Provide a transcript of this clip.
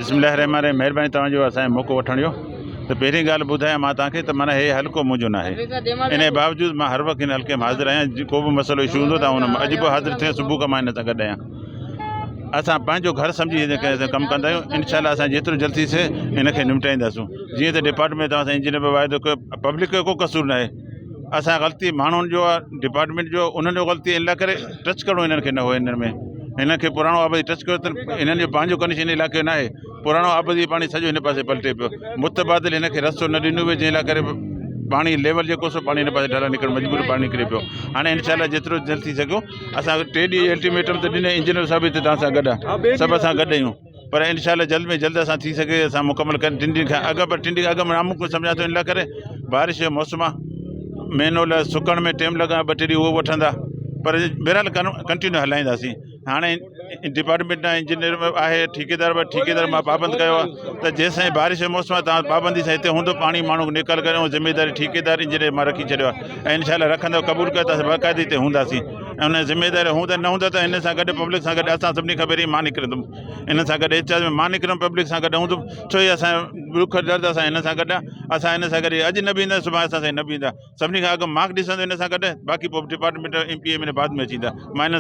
بسم الله الرحمٰن الرحيم مهرباني توهان جو اسان جو موقعو وٺڻ جو ته پهرين ڳالهه ٻڌايان مان توهان کي ته معنيٰ هي حلقو منهنجو ناهي ان جي باوجود مان هر وقت هن حلقي ۾ حاضر آهيان ڪو به مسئلو اشو هوندو ته آئون ان ۾ اڄ به حاضر ٿيان صبح کان مان هن سان گڏ آهيان اسان پنهنجو گهر سمجهي هن کي ڪم ڪندا آهيون انشاء الله اسان جيترو جلد ٿي سگهي هن کي نمٽائينداسون جيئن ته ڊپارٽمينٽ توهان سان انجنيئر به واعدو ڪيو پبلڪ جو ڪو قصور ناهي اسان غلطي ماڻهن جو آهي ڊپارٽمينٽ جو انهن جو غلطي ان لاء ڪري ٽچ ڪرڻو انهن کي نه هو انهن ۾ هن کي پراڻو آبادي ٽچ ڪيو ته انهن جو پنهنجو ڪنڊيشن علائقي جو ناهي پراڻو آبادي پاڻي سڄو هن پاسي پلٽي پيو متبادل هن کي رستو نه ڏنو ويو جنهن لاء ڪري پاڻي ليول جيڪو سو پاڻي هن پاسي ڍلا نڪرڻ مجبور پاڻي نڪري پيو هاڻي انشاء الله جيترو جلد ٿي سگهيو اسان ٽي ڏينهن الٽيميٽم ته ڏني انجنيئر صاحب هتي توهان سان گڏ آهي سڀ اسان گڏ آهيون پر انشاء الله جلد ۾ جلد اسان ٿي سگهي اسان مڪمل ڪري ٽن ڏينهن کان اڳ پر ٽن ڏينهن کان اڳ ناممڪن سمجهان ٿو ان لاء ڪري بارش جو موسم آهي مهينو لاء سڪڻ ۾ ٽيم لڳا ٻه ٽي ڏينهن اهو وٺندا پر بهرحال ڪنٽينيو هلائينداسين هاڻي ڊپارٽمينٽ انجنيئر به آهي ٺيڪيدار به ٺيڪيدار مان پابند ڪيو آهي ته جيسين بارش جو موسم آهي تان پابندي سان هتي هوندو پاڻي ماڻهو نيڪال ڪري ذميداري ٺيڪيدار انجنيئر مان رکي ڇڏيو آهي ۽ انشاء الله رکندو قبول ڪيو ته باقاعدي هتي هونداسين ۽ ان ذميداري هوندا نه هوندا ته هن سان گڏ پبلڪ سان گڏ اسان سڀني کان پهرين مان نڪرندم ان سان گڏ احتجاج ۾ مان نڪرندم پبلڪ سان گڏ هوندم ڇو جو اسان جو ڏک درد اسان هن سان گڏ آهي اسان هن سان گڏ اڄ نه به ايندا سڀاڻي اسان سان نه به ايندا سڀني کان اڳ مان ڏسندو هن سان گڏ باقي پوء ڊپارٽمينٽ ايم پي ايم بعد ۾ اچي ايندا مان هن.